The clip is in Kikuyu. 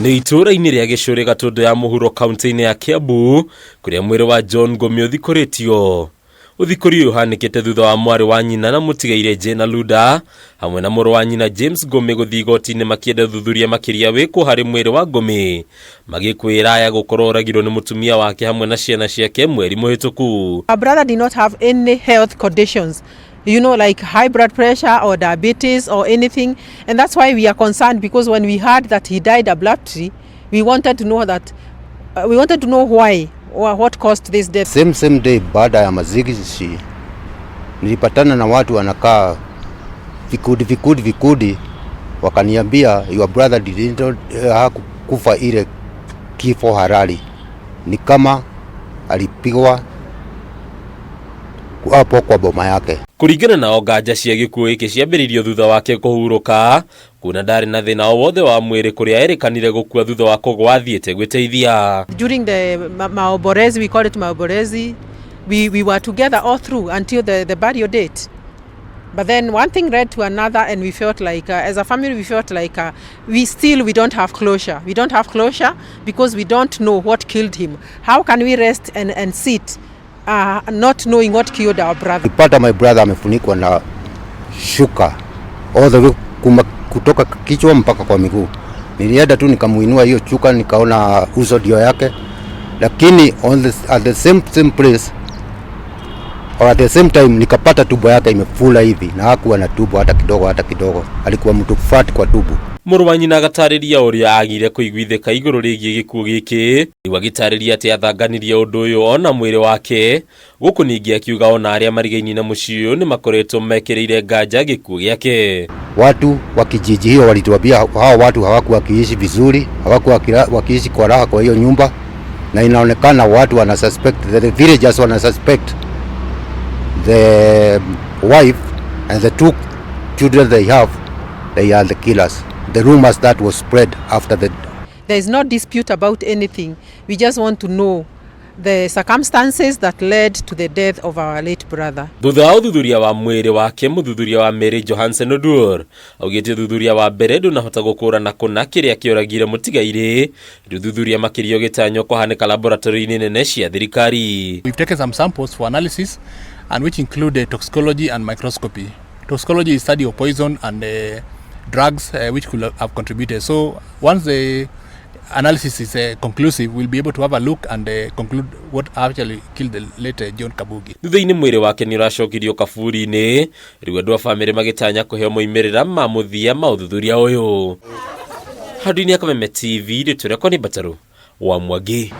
Nĩ itũũra-inĩ rĩa Gĩcũrĩ Gatũndũ ya Mũhuro kaunti-inĩ ya Kiambu kũrĩa mwĩrĩ wa John Ngũmi ũthikũrĩtio. Ũthikũri ũyũ ũhanĩkĩte thutha wa mwarĩ wa nyina na mũtigaire Jane Aluda hamwe na mũrũ wa nyina James Ngũmi gũthiĩ igoti-inĩ makĩenda ũthuthuria makĩria wĩkwo harĩ mwĩrĩ wa Ngũmi magĩkwĩra aya gũkorwo oragirwo nĩ mũtumia wake hamwe na ciana ciake mweri mũhĩtũku. Our brother did not have any health conditions, like high blood pressure or diabetes or anything. And that's why we are concerned, because when we heard that he died abruptly, we wanted to know that, we wanted to know why or what caused this death. Same same day baada ya mazishi nilipatana na watu wanakaa vikundi vikundi vikundi, wakaniambia, "Your brother didn't hakukufa ile kifo halali, ni kama alipigwa hapo kwa boma yake." Kũringana nao, nganja cia gĩkuũ gĩkĩ ciambĩrĩirio thutha wake kũhurũka kuona ndarĩ na thĩna o wothe wa mwĩrĩ kũrĩa erĩkanire gũkua thutha wa kũgwa athiĩte gwĩteithia. During the maombolezi, we call it maombolezi, we were together all through until the burial date. But then one thing led to another, and we felt like, as a family, we felt like we still we don't have closure. We don't have closure because we don't know what killed him. How can we rest and sit not knowing what killed our brother? Nilipata my brother amefunikwa na shuka all the way kutoka kichwa mpaka kwa miguu. Nilienda tu nikamuinua hiyo shuka, nikaona uso ndio yake, lakini at the same same place or at the same time nikapata tumbo yake imefura hivi, na hakuwa na tumbo hata kidogo, hata kidogo. Alikuwa mtu fat kwa tumbo. Mũrũ wa nyina agatarĩria ũrĩa agire kũiguithĩka igũrũ rĩgiĩ gĩkuũ gĩkĩ, rĩu agĩtarĩria atĩ athanganirie ũndũ ũyũ ona mwĩrĩ wake. Gũkũ ningĩ akiuga ona arĩa marigainie na mũciĩ ũyũ nĩ makoretwo mekĩrĩire nganja gĩkuũ gĩake. Watu wa kijiji hiyo walituambia hao watu hawakuwa wakiishi vizuri, hawakuwa wakiishi kwa raha kwa hiyo nyumba, na inaonekana watu wana suspect, the villagers wana suspect the wife and the two children they have, they are the killers. The rumors that was spread after the There is no dispute about anything. We just want to know the circumstances that led to the death of our late brother. Thutha wa ũthuthuria wa mwĩrĩ wake, mũthuthuria wa mĩrĩ Johansen Oduor augĩte ũthuthuria wa mbere ndũnahota gũkũrana kũna kĩrĩa kĩoragire mũtigairĩ. Rĩu ũthuthuria makĩria ũgĩtanywo kũhanĩka laboratory-inĩ nene cia thirikari. We've taken some samples for analysis, and which include toxicology and microscopy. Toxicology is study of poison and drugs which could have contributed. So once the analysis is conclusive, we'll be able to have a look and conclude what actually killed the late John Kabugi. Thutha-inĩ mwĩrĩ wake nĩ ũracokirio kaburi-inĩ, rĩu andũ a bamĩrĩ magĩtanya kũheo moimĩrĩra ma mũthia ma ũthuthuria ũyũ. Handũ-inĩ ya Kameme TV, rĩtwa rĩakwa nĩ Mbatarũ wa Mwangi.